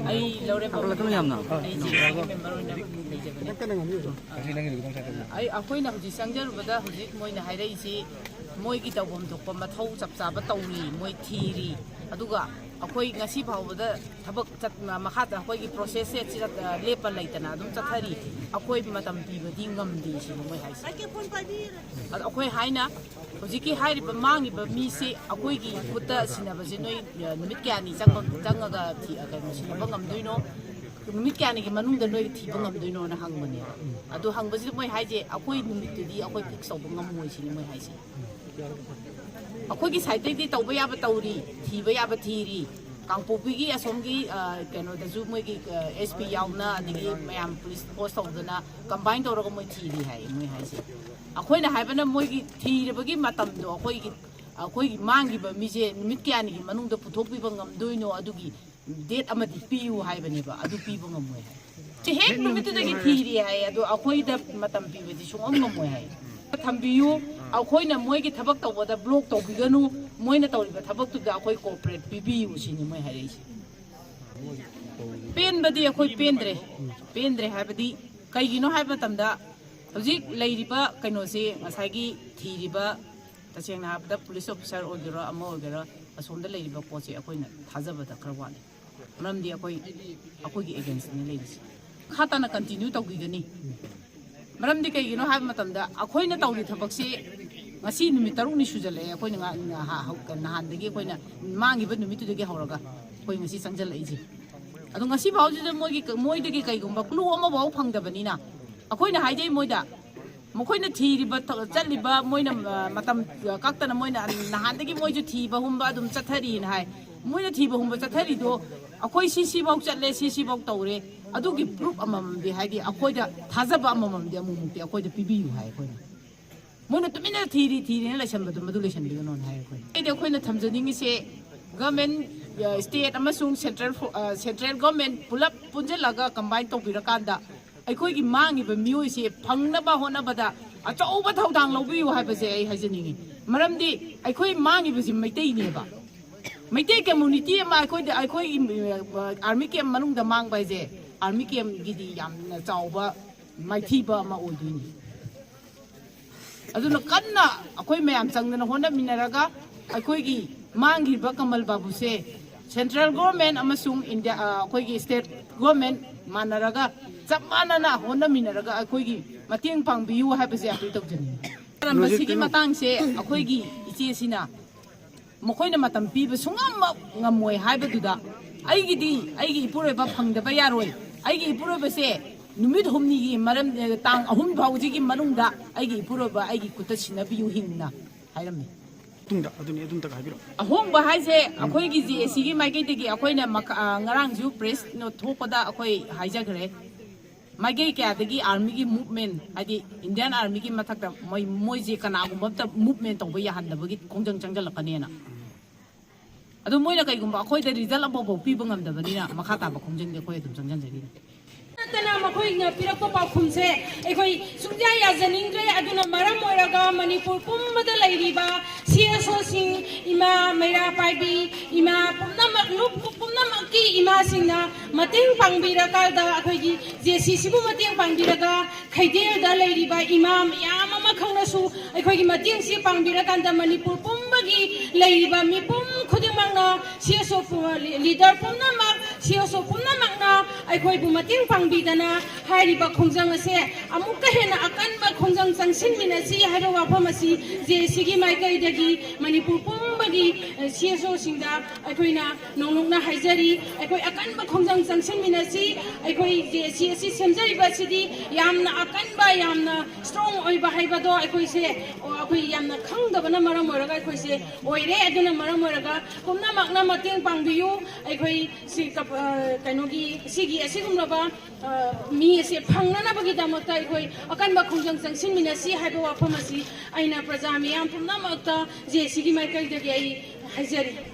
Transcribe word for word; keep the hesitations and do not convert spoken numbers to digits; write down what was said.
ꯑꯩ ꯂꯧꯔꯦꯝꯕꯝ ꯌꯥꯝꯅ꯫ ꯑꯩ ꯖꯤ ꯄꯤ ꯒꯤ ꯃꯦꯝꯕꯔ ꯑꯣꯏꯅ ꯂꯩꯖꯕꯅꯦ꯫ ꯑꯩ, ꯑꯩꯈꯣꯏꯅ ꯍꯧꯖꯤꯛ ꯆꯪꯖꯔꯨꯕꯗ ꯍꯧꯖꯤꯛ ꯃꯣꯏꯅ ꯍꯥꯏꯔꯛꯏꯁꯤ ꯃꯣꯏꯒꯤ ꯇꯧꯐꯝ ꯊꯣꯛꯄ ꯃꯊꯧ ꯆꯞ ꯆꯥꯕ ꯇꯧꯔꯤ, ꯃꯣꯏ ꯊꯤꯔꯤ꯫ ꯑꯗꯨꯒ ꯑꯩꯈꯣꯏ ꯉꯁꯤ ꯐꯥꯎꯕꯗ ꯊꯕꯛ ꯆꯠ-, ꯃꯈꯥ ꯑꯩꯈꯣꯏꯒꯤ ꯄ꯭ꯔꯣꯁꯦꯁꯁꯦ ꯆꯤꯔꯛ-, ꯂꯦꯞꯄ ꯂꯩꯇꯅ ꯑꯗꯨꯝ ꯆꯠꯊꯔꯤ꯫ ꯑꯩꯈꯣꯏ ꯃꯇꯝ ꯄꯤꯕꯗꯤ ꯉꯝꯗꯦ ꯁꯤꯅꯤ ꯃꯣꯏ ꯍꯥꯏꯁꯦ꯫ ꯑꯗꯣ ꯑꯩꯈꯣꯏ ꯍꯥꯏꯅ ꯍꯧꯖꯤꯛꯀꯤ ꯍꯥꯏꯔꯤꯕ ꯃꯥꯡꯉꯤꯕ ꯃꯤꯁꯤ ꯑꯩꯈꯣꯏꯒꯤ ꯈꯨꯠꯇ ꯁꯤꯟꯅꯕꯁꯦ ꯅꯣꯏ, ꯑ, ꯅꯨꯃꯤꯠ ꯀꯌꯥꯅꯤ ꯆꯪꯕ, ꯆꯪꯉꯒ ꯊꯤ-, ꯑ, ꯀꯩꯅꯣ ꯁꯤꯟꯅꯕ ꯉꯝꯗꯣꯏꯅꯣ? ꯅꯨꯃꯤꯠ ꯀꯌꯥꯅꯤꯒꯤ ꯃꯅꯨꯡꯗ ꯅꯣꯏ ꯊꯤꯕ ꯉꯝꯗꯣꯏꯅꯣꯅ ꯍꯪꯕꯅꯦꯕ꯫ ꯑꯗꯨ ꯍꯪꯕꯁꯤꯗ ꯃꯣꯏ ꯍꯥꯏꯁꯦ ꯑꯩꯈꯣꯏ ꯅꯨꯃꯤꯠꯇꯨꯗꯤ ꯑꯩꯈꯣꯏ ꯐꯤꯛꯁ ꯇꯧꯕ ꯉꯝꯃꯣꯏ ꯁꯤꯅꯤ ꯃꯣꯏ ꯍꯥꯏꯁꯦ꯫ ꯑꯩꯈꯣꯏꯒꯤ ꯁꯥꯏꯠꯇꯩꯗꯤ ꯇꯧꯕ ꯌꯥꯕ ꯇꯧꯔꯤ, ꯊꯤꯕ ꯌꯥꯕ ꯊꯤꯔꯤ꯫ ꯀꯥꯡꯄꯣꯛꯄꯤꯒꯤ ꯑꯁꯣꯝꯒꯤ, ꯑ, ꯀꯩꯅꯣꯗꯁꯨ ꯃꯣꯏꯒꯤ, ꯑ, ꯑꯦꯁ ꯄꯤ ꯌꯥꯎꯅ ꯑꯗꯒꯤ ꯃꯌꯥꯝ ꯄꯨꯂꯤꯁ ꯐꯣꯔꯁ ꯇꯧꯗꯅ ꯀꯝꯕꯥꯏꯟ ꯇꯧꯔꯒ ꯃꯣꯏ ꯊꯤꯔꯤ ꯍꯥꯏ ꯃꯣꯏ ꯍꯥꯏꯁꯦ꯫ ꯑꯩꯈꯣꯏꯅ ꯍꯥꯏꯕꯅ ꯃꯣꯏꯒꯤ ꯊꯤꯔꯕꯒꯤ ꯃꯇꯝꯗꯣ ꯑꯩꯈꯣꯏꯒꯤ, ꯑꯩꯈꯣꯏꯒꯤ ꯃꯥꯡꯈꯤꯕ ꯃꯤꯁꯦ ꯅꯨꯃꯤꯠ ꯀꯌꯥꯅꯤꯒꯤ ꯃꯅꯨꯡꯗ ꯄꯨꯊꯣꯛꯄꯤꯕ ꯉꯝꯗꯣꯏꯅꯣ ꯑꯗꯨꯒꯤ ꯗꯦꯠ ꯑꯃꯗꯤ ꯄꯤꯌꯨ ꯍꯥꯏꯕꯅꯦꯕ, ꯑꯗꯨ ꯄꯤꯕ ꯉꯝꯃꯣꯏ ꯍꯥꯏ꯫ ꯁꯤ ꯍꯦꯛ ꯅꯨꯃꯤꯠꯇꯨꯗꯒꯤ ꯊꯤꯔꯤ ꯍꯥꯏ, ꯑꯗꯣ ꯑꯩꯈꯣꯏꯗ ꯃꯇꯝ ꯄꯤꯕꯗꯤ ꯁꯨꯡꯉꯝ ꯉꯝꯃꯣꯏ ꯍꯥꯏ꯫ ꯊꯝꯕꯤꯌꯨ, ꯑꯩꯈꯣꯏꯅ ꯃꯣꯏꯒꯤ ꯊꯕꯛ ꯇꯧꯕꯗ ꯕ꯭ꯂꯣꯛ ꯇꯧꯕꯤꯒꯅꯨ, ꯃꯣꯏꯅ ꯇꯧꯔꯤꯕ ꯊꯕꯛꯇꯨꯗ ꯑꯩꯈꯣꯏ ꯀꯣꯑꯣꯄꯔꯦꯠ ꯄꯤꯕꯤꯌꯨ ꯁꯤꯅꯤ ꯃꯣꯏ ꯍꯥꯏꯔꯛꯏꯁꯦ꯫ ꯄꯦꯟꯕꯗꯤ ꯑꯩꯈꯣꯏ ꯄꯦꯟꯗ꯭ꯔꯦ꯫ ꯄꯦꯟꯗ꯭ꯔꯦ ꯍꯥꯏꯕꯗꯤ ꯀꯩꯒꯤꯅꯣ ꯍꯥꯏꯕ ꯃꯇꯝꯗ ꯍꯧꯖꯤꯛ ꯂꯩꯔꯤꯕ ꯀꯩꯅꯣꯁꯤ ꯉꯁꯥꯏꯒꯤ ꯊꯤꯔꯤꯕ, ꯇꯁꯦꯡꯅ ꯍꯥꯏꯔꯕꯗ ꯄꯨꯂꯤꯁ ꯑꯣꯐꯤꯁꯥꯔ ꯑꯣꯏꯒꯦꯔꯥ ꯑꯃ ꯑꯣꯏꯒꯦꯔꯥ ꯑꯁꯣꯝꯗ ꯂꯩꯔꯤꯕ ꯄꯣꯠꯁꯦ ꯑꯩꯈꯣꯏꯅ ꯊꯥꯖꯕꯗ ꯈꯔ ꯋꯥꯠꯂꯤ꯫ ꯃꯔꯝꯗꯤ ꯑꯩꯈꯣꯏ, ꯑꯩꯈꯣꯏꯒꯤ ꯑꯦꯒꯦꯟꯁꯅꯤ ꯂꯩꯔꯤꯁꯦ꯫ ꯃꯈꯥ ꯇꯥꯅ ꯀꯟꯇꯤꯅ꯭ꯌꯨ ꯇꯧꯕꯤꯒꯅꯤ꯫ ꯃꯔꯝꯗꯤ ꯀꯩꯒꯤꯅꯣ ꯍꯥꯏꯕ ꯃꯇꯝꯗ ꯑꯩꯈꯣꯏꯅ ꯇꯧꯔꯤ ꯊꯕꯛꯁꯤ ꯉꯁꯤ ꯅꯨꯃꯤꯠ ꯇꯔꯨꯛꯅꯤ ꯁꯨꯖꯜꯂꯛꯑꯦ꯫ ꯑꯩꯈꯣꯏꯅ ꯉ-, ꯉꯍꯥ-, ꯍꯧ-, ꯅꯍꯥꯟꯗꯒꯤ ꯑꯩꯈꯣꯏꯅ ꯃꯥꯡꯈꯤꯕ ꯅꯨꯃꯤꯠꯇꯨꯗꯒꯤ ꯍꯧꯔꯒ ꯑꯩꯈꯣꯏ ꯉꯁꯤ ꯆꯪꯁꯤꯜꯂꯛꯏꯁꯦ꯫ ꯑꯗꯣ ꯉꯁꯤ ꯐꯥꯎꯁꯤꯗ ꯃꯣꯏꯒꯤ, ꯃꯣꯏꯗꯒꯤ ꯀꯩꯒꯨꯝꯕ ꯀ꯭ꯂꯨ ꯑꯃꯐꯥꯎ ꯐꯪꯗꯕꯅꯤꯅ ꯑꯩꯈꯣꯏꯅ ꯍꯥꯏꯖꯩ ꯃꯣꯏꯗ, ꯃꯈꯣꯏꯅ ꯊꯤꯔꯤꯕ ꯊ-, ꯆꯠꯂꯤꯕ ꯃꯣꯏꯅ, ꯑ, ꯃꯇꯝ ꯀꯛꯇꯅ ꯃꯣꯏꯅ ꯅꯍꯥꯟꯗꯒꯤ ꯃꯣꯏꯁꯨ ꯊꯤꯕ ꯍꯨꯝꯕ ꯑꯗꯨꯝ ꯆꯠꯊꯔꯤꯅ ꯍꯥꯏ꯫ ꯃꯣꯏꯅ ꯊꯤꯕ ꯍꯨꯝꯕ ꯆꯠꯊꯔꯤꯗꯣ ꯑꯩꯈꯣꯏ ꯁꯤ ꯁꯤꯐꯥꯎ ꯆꯠꯂꯦ, ꯁꯤ ꯁꯤꯐꯥꯎ ꯇꯧꯔꯦ, ꯑꯗꯨꯒꯤ ꯄ꯭ꯔꯨꯐ ꯑꯃꯃꯝꯗꯤ, ꯍꯥꯏꯗꯤ ꯑꯩꯈꯣꯏꯗ ꯊꯥꯖꯕ ꯑꯃꯃꯝꯗꯤ ꯑꯃꯨꯛꯃꯨꯛꯇꯤ ꯑꯩꯈꯣꯏꯗ ꯄꯤꯕꯤꯌꯨ ꯍꯥꯏ꯫ ꯑꯩꯈꯣꯏꯅ, ꯃꯣꯏꯅ ꯇꯨꯃꯤꯟꯅ ꯊꯤꯔꯤ ꯊꯤꯔꯤꯅ ꯂꯩꯁꯟꯕꯗꯣ ꯃꯗꯨ ꯂꯩꯁꯟꯕꯤꯒꯅꯣꯅ ꯍꯥꯏ꯫ ꯑꯩꯈꯣꯏꯅ, ꯑꯩꯗꯤ ꯑꯩꯈꯣꯏꯅ ꯊꯝꯖꯅꯤꯡꯉꯤꯁꯦ ꯒꯚꯔꯟꯃꯦꯟ, ꯑ, ꯁ꯭ꯇꯦꯠ ꯑꯃꯁꯨꯡ ꯁꯦꯟꯇ꯭ꯔꯦꯜ ꯐꯣ-, ꯑ, ꯁꯦꯟꯇ꯭ꯔꯦꯜ ꯒꯚꯔꯟꯃꯦꯟ ꯄꯨꯂꯞ ꯄꯨꯟꯁꯤꯜꯂꯒ ꯀꯝꯕꯥꯏꯟ ꯇꯧꯕꯤꯔꯀꯥꯟꯗ ꯑꯩꯈꯣꯏꯒꯤ ꯃꯥꯡꯉꯤꯕ ꯃꯤꯑꯣꯏꯁꯦ ꯐꯪꯅꯕ ꯍꯣꯠꯅꯕꯗ ꯑꯆꯧꯕ ꯊꯧꯗꯥꯡ ꯂꯧꯕꯤꯌꯨ ꯍꯥꯏꯕꯁꯦ ꯑꯩ ꯍꯥꯏꯖꯅꯤꯡꯉꯤ꯫ ꯃꯔꯝꯗꯤ ꯑꯩꯈꯣꯏ ꯃꯥꯡꯉꯤꯕꯁꯤ ꯃꯩꯇꯩꯅꯦꯕ꯫ ꯃꯩꯇꯩ ꯀꯝꯃ꯭ꯌꯨꯅꯤꯇꯤ ꯑꯃ ꯑꯩꯈꯣꯏꯗ, ꯑꯩꯈꯣꯏ ꯑꯥꯔꯃꯤ ꯀꯦꯝ ꯃꯅꯨꯡꯗ ꯃꯥꯡꯕ ꯍꯥꯏꯁꯦ ꯑꯥꯔꯃꯤ ꯀꯦꯝꯒꯤꯗꯤ ꯌꯥꯝꯅ ꯆꯥꯎꯕ ꯃꯥꯏꯊꯤꯕ ꯑꯃ ꯑꯣꯏꯗꯣꯏꯅꯤ꯫ ꯑꯗꯨꯅ ꯀꯟꯅ ꯑꯩꯈꯣꯏ ꯃꯌꯥꯝ ꯆꯪꯗꯅ ꯍꯣꯠꯅꯃꯤꯟꯅꯔꯒ ꯑꯩꯈꯣꯏꯒꯤ ꯃꯥꯡꯈꯤꯕ ꯀꯃꯜ ꯕꯥꯕꯨꯁꯦ ꯁꯦꯟꯇ꯭ꯔꯦꯜ ꯒꯣꯔꯃꯦꯟ ꯑꯃꯁꯨꯡ ꯏꯟꯗꯤꯌꯥ, ꯑ, ꯑꯩꯈꯣꯏꯒꯤ ꯁ꯭ꯇꯦꯠ ꯒꯣꯔꯃꯦꯟ ꯃꯥꯟꯅꯔꯒ ꯆꯞ ꯃꯥꯟꯅꯅ ꯍꯣꯠꯅꯃꯤꯟꯅꯔꯒ ꯑꯩꯈꯣꯏꯒꯤ ꯃꯇꯦꯡ ꯄꯥꯡꯕꯤꯌꯨ ꯍꯥꯏꯕꯁꯦ ꯑꯄꯤꯜ ꯇꯧꯖꯅꯤꯡꯉꯤ꯫ ꯃꯁꯤꯒꯤ ꯃꯇꯥꯡꯁꯦ ꯑꯩꯈꯣꯏꯒꯤ ꯏꯆꯦꯁꯤꯅ ꯃꯈꯣꯏꯅ ꯃꯇꯝ ꯄꯤꯕ ꯁꯨꯡꯉꯝꯃꯛ ꯉꯝꯃꯣꯏ ꯍꯥꯏꯕꯗꯨꯗ ꯑꯩꯒꯤꯗꯤ ꯑꯩꯒꯤ ꯏꯄꯨꯔꯣꯏꯕ ꯐꯪꯗꯕ ꯌꯥꯔꯣꯏ꯫ ꯑꯩꯒꯤ ꯏꯄꯨꯔꯣꯏꯕꯁꯦ ꯅꯨꯃꯤꯠ ꯍꯨꯝꯅꯤꯒꯤ ꯃꯔꯝ, ꯇꯥꯡ ꯑꯍꯨꯝ ꯐꯥꯎꯁꯤꯒꯤ ꯃꯅꯨꯡꯗ ꯑꯩꯒꯤ ꯏꯄꯨꯔꯣꯏꯕ ꯑꯩꯒꯤ ꯈꯨꯠꯇ ꯁꯤꯟꯅꯕꯤꯌꯨ ꯍꯤꯡꯅ ꯍꯥꯏꯔꯝꯃꯤ꯫ ꯃꯇꯨꯡꯗ ꯑꯗꯨꯅꯤ, ꯑꯗꯨꯝꯇꯒ ꯍꯥꯏꯕꯤꯔꯛꯑꯣ꯫ ꯑꯍꯣꯡꯕ ꯍꯥꯏꯁꯦ ꯑꯩꯈꯣꯏꯒꯤ ꯖꯦ ꯑꯦ ꯁꯤꯒꯤ ꯃꯥꯏꯀꯩꯗꯒꯤ ꯑꯩꯈꯣꯏꯅ ꯃꯈ-, ꯑ, ꯉꯔꯥꯡꯁꯨ ꯄ꯭ꯔꯦꯁ ꯅꯣꯠ ꯊꯣꯛꯄꯗ ꯑꯩꯈꯣꯏ ꯍꯥꯏꯖꯈ꯭ꯔꯦ꯫ ꯃꯥꯏꯀꯩ ꯀꯌꯥꯗꯒꯤ ꯑꯥꯔꯃꯤꯒꯤ ꯃꯨꯚꯃꯦꯟ, ꯍꯥꯏꯗꯤ ꯏꯟꯗꯤꯌꯥꯟ ꯑꯥꯔꯃꯤꯒꯤ ꯃꯊꯛꯇ ꯃꯣꯏ, ꯃꯣꯏꯁꯦ ꯀꯅꯥꯒꯨꯝꯕ ꯑꯝꯇ ꯃꯨꯚꯃꯦꯟ ꯇꯧꯕ ꯌꯥꯍꯟꯗꯕꯒꯤ ꯈꯣꯡꯖꯪ ꯆꯪꯁꯤꯜꯂꯛꯀꯅꯦꯅ꯫ ꯑꯗꯣ ꯃꯣꯏꯅ ꯀꯩꯒꯨꯝꯕ ꯑꯩꯈꯣꯏꯗ ꯔꯤꯖꯜ ꯑꯃꯐꯥꯎ ꯄꯤꯕ ꯉꯝꯗꯕꯅꯤꯅ ꯃꯈꯥ ꯇꯥꯕ ꯈꯣꯡꯖꯪꯗꯤ ꯑꯩꯈꯣꯏ ꯑꯗꯨꯝ ꯆꯪꯁꯤꯟꯖꯈꯤꯅꯤ꯫ ꯅꯠꯇꯅ ꯃꯈꯣꯏꯅ ꯄꯤꯔꯛꯄ ꯄꯥꯎꯈꯨꯝꯁꯦ ꯑꯩꯈꯣꯏ ꯁꯨꯡꯌꯥ ꯌꯥꯖꯅꯤꯡꯗ꯭ꯔꯦ꯫ ꯑꯗꯨꯅ ꯃꯔꯝ ꯑꯣꯏꯔꯒ ꯃꯅꯤꯄꯨꯔ ꯄꯨꯝꯕꯗ ꯂꯩꯔꯤꯕ ꯁꯤ ꯑꯦꯁ ꯑꯣꯁꯤꯡ, ꯏꯃꯥ ꯃꯩꯔꯥ ꯄꯥꯏꯕꯤ, ꯏꯃꯥ ꯄꯨꯝꯅꯃꯛ, ꯂꯨꯞ ꯄꯨꯝꯅꯃꯛꯀꯤ ꯏꯃꯥꯁꯤꯡꯅ ꯃꯇꯦꯡ ꯄꯥꯡꯕꯤꯔꯀꯥꯟꯗ ꯑꯩꯈꯣꯏꯒꯤ ꯖꯦ ꯁꯤꯁꯤꯕꯨ ꯃꯇꯦꯡ ꯄꯥꯡꯕꯤꯔꯒ ꯈꯩꯗꯦꯜꯗ ꯂꯩꯔꯤꯕ ꯏꯃꯥ ꯃꯌꯥꯝ ꯑꯃꯈꯛꯅꯁꯨ ꯑꯩꯈꯣꯏꯒꯤ ꯃꯇꯦꯡꯁꯤ ꯄꯥꯡꯕꯤꯔꯀꯥꯟꯗ ꯃꯅꯤꯄꯨꯔ ꯄꯨꯝꯕꯒꯤ ꯂꯩꯔꯤꯕ ꯃꯤꯄꯨꯝ ꯈꯨꯗꯤꯡꯃꯛꯅ ꯁꯤ ꯑꯦꯁ ꯑꯣ ꯄꯨ-, ꯂꯤ-, ꯂꯤꯗꯔ ꯄꯨꯝꯅꯃꯛ, ꯁꯤ ꯑꯦꯁ ꯑꯣ ꯄꯨꯝꯅꯃꯛꯅ ꯑꯩꯈꯣꯏꯕꯨ ꯃꯇꯦꯡ ꯄꯥꯡꯕꯤꯗꯅ ꯍꯥꯏꯔꯤꯕ ꯈꯣꯡꯖꯪ ꯑꯁꯦ ꯑꯃꯨꯛꯀ ꯍꯦꯟꯅ ꯑꯀꯟꯕ ꯈꯣꯡꯖꯪ ꯆꯪꯁꯤꯟꯃꯤꯟꯅꯁꯤ ꯍꯥꯏꯕ ꯋꯥꯐꯝ ꯑꯁꯤ ꯖꯦ ꯑꯦ ꯁꯤꯒꯤ ꯃꯥꯏꯀꯩꯗꯒꯤ ꯃꯅꯤꯄꯨꯔ ꯄꯨꯝꯕꯒꯤ, ꯑ, ꯁꯤ ꯑꯦꯁ ꯑꯣꯁꯤꯡꯗ ꯑꯩꯈꯣꯏꯅ ꯅꯧꯅꯧꯅ ꯍꯥꯏꯖꯔꯤ꯫ ꯑꯩꯈꯣꯏ ꯑꯀꯟꯕ ꯈꯣꯡꯖꯪ ꯆꯪꯁꯤꯟꯃꯤꯟꯅꯁꯤ꯫ ꯑꯩꯈꯣꯏ ꯖꯦ ꯑꯦ ꯁꯤ ꯑꯁꯤ ꯁꯦꯝꯖꯔꯤꯕ ꯑꯁꯤꯗꯤ ꯌꯥꯝꯅ ꯑꯀꯟꯕ, ꯌꯥꯝꯅ ꯁ꯭ꯇꯔꯣꯡ ꯑꯣꯏꯕ ꯍꯥꯏꯕꯗꯣ ꯑꯩꯈꯣꯏꯁꯦ, ꯑꯩꯈꯣꯏ ꯌꯥꯝꯅ ꯈꯪꯗꯕꯅ ꯃꯔꯝ ꯑꯣꯏꯔꯒ ꯑꯩꯈꯣꯏꯁꯦ ꯑꯣꯏꯔꯦ꯫ ꯑꯗꯨꯅ ꯃꯔꯝ ꯑꯣꯏꯔꯒ ꯄꯨꯝꯅꯃꯛꯅ ꯃꯇꯦꯡ ꯄꯥꯡꯕꯤꯌꯨ꯫ ꯑꯩꯈꯣꯏ ꯁꯤ ꯀꯞ-, ꯑ, ꯀꯩꯅꯣꯒꯤ, ꯁꯤꯒꯤ ꯑꯁꯤꯒꯨꯝꯂꯕ, ꯑ, ꯃꯤ ꯑꯁꯦ ꯐꯪꯅꯅꯕꯒꯤꯗꯃꯛꯇ ꯑꯩꯈꯣꯏ ꯑꯀꯟꯕ ꯈꯣꯡꯖꯪ ꯆꯪꯁꯤꯟꯃꯤꯟꯅꯁꯤ ꯍꯥꯏꯕ ꯋꯥꯐꯝ ꯑꯁꯤ ꯑꯩꯅ ꯄ꯭ꯔꯖꯥ ꯃꯤꯌꯥꯝ ꯄꯨꯝꯅꯃꯛꯇ ꯖꯦ ꯑꯦ ꯁꯤꯒꯤ ꯃꯥꯏꯀꯩꯗꯒꯤ ꯑꯩ ꯍꯥꯏꯖꯔꯤ꯫